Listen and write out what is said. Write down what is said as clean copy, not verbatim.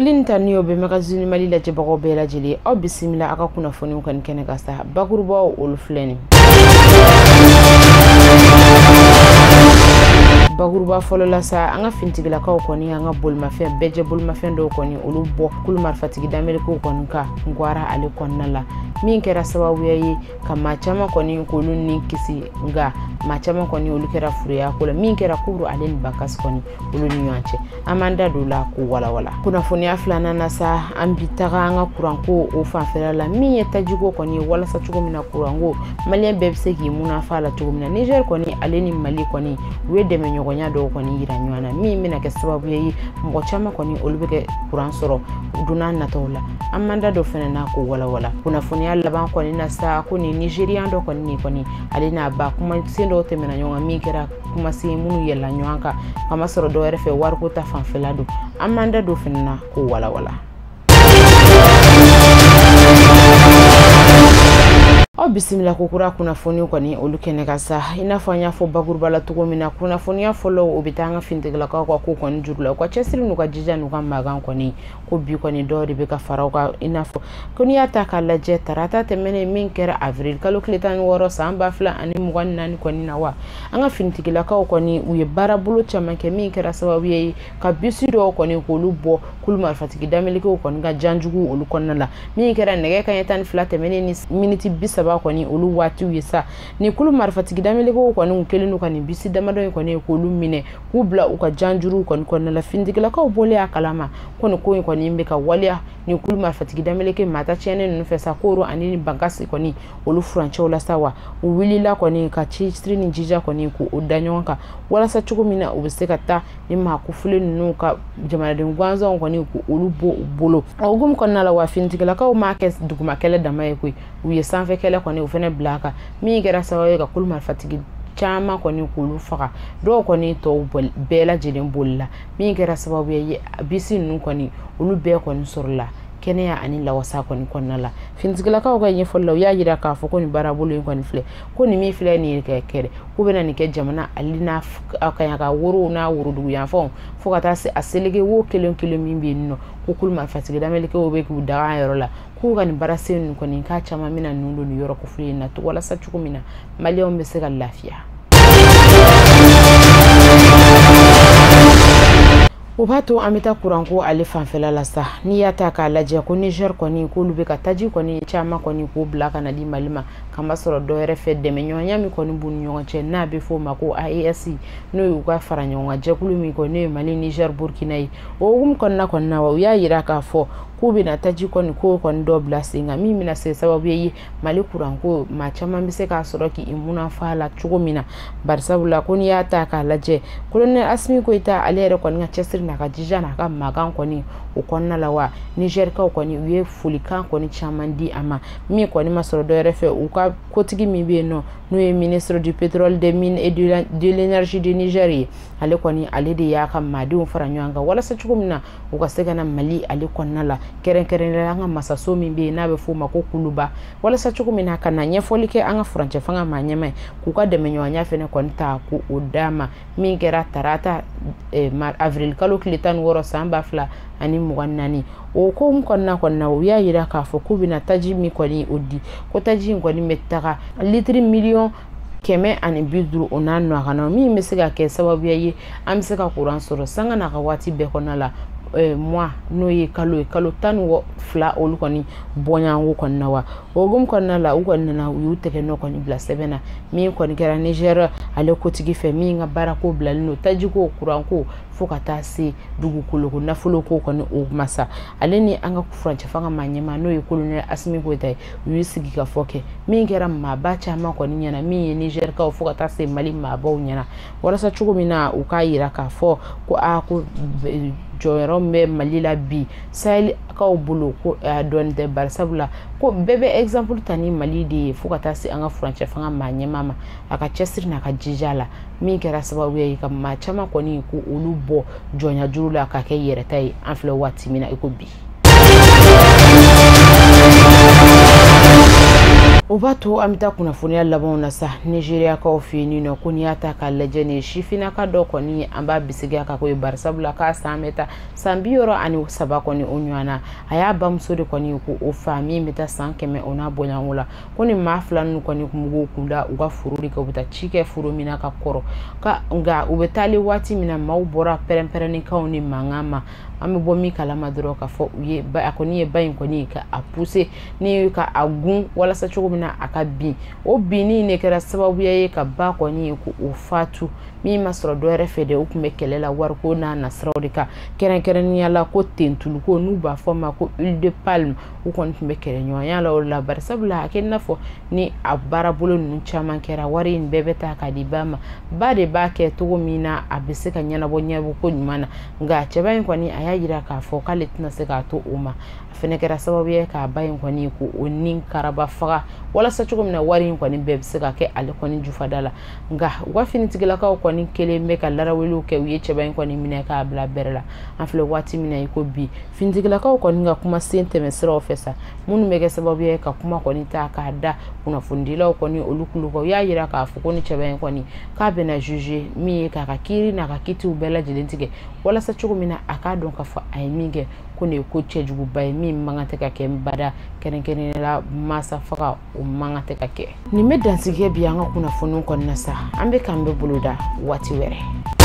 Foli ni tanuni o bɛ Magazine Mali lajɛbagaw bɛɛ lajɛlen, aw bisimila aw ka kunnafoniw kɔni kɛnɛ kan sa. Bakurubaw olu filɛ nin. Bakuruba fɔlɔ la sa, an ka finitigilakaw kɔni an ka bolimafɛn bɛɛjɛ bolimafɛn dɔw kɔni olu bɔ kulu marifatigi damelikew kɔni ka Ngwara ale kɔnɔna la, min kɛra sababuya ye ka maa caman kɔni k'olu ni kisi, nka maa caman kɔni olu kɛra furuya ko la, min kɛra Kuru ale ni Bankasi kɔni olu ni ɲɔgɔn cɛ. An b'an da don la k'o walawala. Kunnafoniya filanan na sa, an bi taga an ka kuranko o fanfɛla la, min ye tajiko kɔni ye, walasa cogo min na kuranko maliyɛn bɛɛ bɛ se k'i munafa la cogo min na. Niger kɔni ale ni Mali kɔni u ye dɛmɛɲɔgɔnya dɔw kɔni yira ɲɔgɔn na, min bɛna kɛ sababu ye mɔgɔ caman kɔni olu bɛ kɛ kuran sɔrɔ dunan nataw la. An m'an da don fɛnɛ na k'o walawala. Kunnafoniya laban kɔni na sa, ko ni Nigerian dɔ kɔni nin kɔni ale n'a ba kumasen dɔw tɛmɛna ɲɔgɔn kan, min kɛra kumasen minnu yɛlɛla ɲɔgɔn kan kamasɔrɔ dɔw yɛrɛ fɛ wariko ta fanfɛla don. An m'an da don fɛnɛ na k'o walawala. Aw bisimila ko kura kunnafoniw kɔni olu kɛnɛ kan sa. I n'a fɔ an y'a fɔ bakuruba la cogo min na, kunnafoniya fɔlɔ o bɛ taa an ka finitigilakaw ka ko kɔni juru la, u ka cɛsiri n'u ka jija n'u ka magan kɔni ko bi kɔni dɔw de bɛ ka fara u kan. I n'a fɔ ko n'i y'a ta k'a lajɛ, tarata tɛmɛnen min kɛra avril kalo tile 16 san 2024 kɔni na wa, an ka finitigilakaw kɔni u ye baarabolo caman kɛ, min kɛra sababu ye ka bisi dɔw kɔni k'olu bɔ kulu marifatigi damelikew kɔni ka janjugu olu kɔnɔna la, min kɛra nɛgɛ kanɲɛ 12 tɛmɛnen ni miniti 30 kɔni olu waatiw ye sa. Ni kulu marifatigi damelikew kɔni kɛlen don ka nin bisi damadɔ in kɔni k'olu minɛ k'u bila u ka janjuruw kɔni kɔnɔna la. Finitigilakaw bɔlen a kalama ko nin ko in kɔni bɛ ka waleya ni kulu marifatigi dameleke maata tiɲɛnen ninnu fɛ sa, Koro ani ni Bankasi kɔni olu furancɛw la sa wa, u wulila kɔni ka cɛsiri ni jija kɔni k'o da ɲɔgɔn kan walasa cogo min na u bɛ se ka taa ni maa kofɔlen ninnu ka jamanaden gansanw kɔni k'olu bɔ u bolo. O hukumu kɔnɔna la wa, finitigilakaw m'a kɛ duguma kɛlɛ dama ye koyi, u ye sanfɛ kɛlɛ kɔni o fɛnɛ bila a kan, min kɛra sababu ye ka kulu marifatigi caman kɔni k'olu faga, dɔw kɔni tɔw bɛɛ lajɛlen bolila, min kɛra sababu ye bisi ninnu kɔni olu bɛɛ kɔni sɔrɔla kɛnɛya ani lawasa kɔni kɔnɔna la. Finitigilakaw ka ɲɛfɔli la, u y'a yira k'a fɔ ko nin baarabolo in kɔni filɛ, ko nin min filɛ nin ye kɛ kɛrɛ k'u bɛna nin kɛ jamana ale n'a kaɲaka worow n'a worodugu yanfanw fo ka taa se a seleke wo kelen kelen min bɛ yen nɔ, ko kulu marifatigi damelikew bɛ k'u daga yɔrɔ la, k'u ka nin baarasen ninnu kɔni k'a caman bɛna ninnu don nin yɔrɔ kofɔlen in na walasa cogo min na maliyɛnw bɛ se ka lafiya. O b'a to an bɛ taa kuranko ale fanfɛla la sa. N'i y'a ta k'a lajɛ ko Niger kɔni k'olu bɛ ka taji kɔni caman kɔni k'o bila ka na di Mali ma, kamasɔrɔ dɔw yɛrɛ fɛ dɛmɛɲɔgɔnya min kɔni b'u ni ɲɔgɔn cɛ n'a bɛ f'o ma ko AES, n'o y'u ka fara ɲɔgɔn kan jɛkulu min kɔni n'o ye Mali, Niger, Burkina ye. O hukumu kɔnɔna kɔni na wa, u y'a yira k'a fɔ k'u bɛna taji kɔni k'o kɔni dɔ bila sen kan, min bɛna se sababu ye Mali kuranko maa caman bɛ se k'a sɔrɔ k'i munafa la cogo min na. Barisabula ko n'i y'a ta k'a lajɛ, colonel Assimi Goïta ale yɛrɛ kɔni ka cɛsiri n'a ka jija n'a ka magan kɔni o kɔnɔna la wa, Nigerkaw kɔni u ye folikan kɔni caman di a ma, min kɔni ma sɔrɔ dɔ yɛrɛ fɛ u ka kotigi min bɛ yen nɔ n'o ye ministre du pétrole, des mines et de l'énergie du Niger ye, ale kɔni ale de y'a ka maadenw fara ɲɔgɔn kan walasa cogo min na u ka se ka na Mali ale kɔnɔna la, kɛrɛnkɛrɛnnenya an ka masaso min bɛ yen n'a bɛ f'o ma ko Kuluba, walasa cogo min na ka na ɲɛfɔli kɛ an ka furancɛ fanga maa ɲɛmaa ye k'u ka dɛmɛɲɔgɔnya fɛnɛ kɔni ta k'o d'a ma, min kɛra tarata avril kalo tile 16 san 2024. O ko kɔnɔna kɔni na, u y'a yira k'a fɔ k'u bɛna taji min kɔni o di, ko taji in kɔni bɛ taga litiri miliyɔn 150 o n'a nɔ min bɛ se ka kɛ sababu ye an bɛ se ka kuran sɔrɔ sanga n'a ka waati bɛɛ kɔnɔna la, mois n'o ye kalo ye, kalo 12 olu kɔni bɔɲɔgɔnko kɔni na wa. O hukumu kɔnɔna la, u kɔni nana u y'u tɛgɛ nɔ kɔni bila sɛbɛn na, min kɔni kɛra Niger ale kotigi fɛ, min ka baarako bilalen don tajiko, kuranko fo ka taa se dugukoloko nafoloko kɔni o masa, ale ni an ka furancɛ fanga maa ɲɛmaa n'o ye colonel Assimi Goïta ye, u y'u sigi ka fɔ kɛ, min kɛra maaba caman kɔni ɲɛna, min ye Nigerkaw fo ka taa se Mali maabaw ɲɛna, walasa cogo min na u k'a yira k'a fɔ ko aa ko jɔyɔrɔ min bɛ Mali la bi Sahelikaw bolo ko dɔɔnin tɛ, barisabula ko bɛɛ bɛ exemple ta ni Mali de ye fo ka taa se an ka furancɛ fanga maa ɲɛmaa ma, a ka cɛsiri n'a ka jija la, min kɛra sababu ye ka maa caman kɔni ko olu bɔ jɔnya juru la ka kɛ yɛrɛta ye an filɛ waati min na i ko bi. O b'a to an bɛ taa kunnafoniya labanw na sa. Nizeriyakaw fɛ yen nɔ, ko n'i y'a ta k'a lajɛ, nin sifinnaka dɔ kɔni, an b'a bisigiya ka ko ye, barisabula k'a san bɛ taa san 63 kɔni o ɲɔgɔn na. A y'a bamuso de kɔni ko o fa min bɛ taa san 100 o n'a bɔɲɔgɔnko la. Ko ni maa fila ninnu kɔni kun b'u kunda u ka foro de kɛ, u bɛ taa ci kɛ foro min na ka kɔrɔ ka, nka u bɛ taali waati min na, maaw bɔra pɛrɛn-pɛrɛnnikanw ni mankan ma. An bɛ bɔ min kalama dɔrɔn k'a fɔ u ye a kɔni ye ba in kɔni ka a pousser ni ka a gun walasa cogo min na a ka bin. O binni ne kɛra sababuya ye ka ba kɔni ko o fatu. Min ma sɔrɔ dɔ wɛrɛ fɛ dɛ, u tun bɛ kɛlɛ la wariko n'a nasiraw de kan, kɛrɛnkɛrɛnnenya la ko tentuluko n'u b'a fɔ ma ko huile de palme. U kɔni tun bɛ kɛlɛɲɔgɔnya la o la, barisabula a kɛ i n'a fɔ ni a baarabolo ninnu caman kɛra, wari in bɛɛ bɛ taa k'a di ba ma. Ba de b'a kɛ cogo min na a bɛ se ka ɲɛnabɔ ɲɛnabɔ ko ɲuman na, nka cɛba in kɔni a y'a yira k'a fɔ k'ale tɛna se k'a to o ma. A fɛnɛ kɛra sababu ye k'a ba in kɔni ko o ni karaba faga walasa cogo min na wari in kɔni bɛɛ bɛ se ka kɛ ale kɔni jufada la. Nka u ka finitigilakaw kɔni kelen bɛ ka laraweliw kɛ, u ye cɛba in kɔni minɛ k'a bila bɛrɛ la. An filɛ waati min na i ko bi, finitigilakaw kɔni ka kuma sen tɛmɛ siraw fɛ sa, minnu bɛ kɛ sababu ye ka kuma kɔni ta k'a da kunnafonidilaw kɔni olu kulo kan. U y'a yira k'a fɔ ko ni cɛba in kɔni k'a bɛna juger, min ye k'a ka kiiri n'a ka kitiw bɛɛ lajɛlen tigɛ walasa cogo min na a k'a dɔn k'a fɔ a ye min kɛ ko nin ye ko cɛjuguba ye min man kan tɛ ka kɛ bada, kɛrɛnkɛrɛnnenya la masa faga, o man kan tɛ ka kɛ. Nin bɛ dansigɛ bi an ka kunnafoniw kɔnɔna sa. An bɛ k'an bɛ boloda waati wɛrɛ.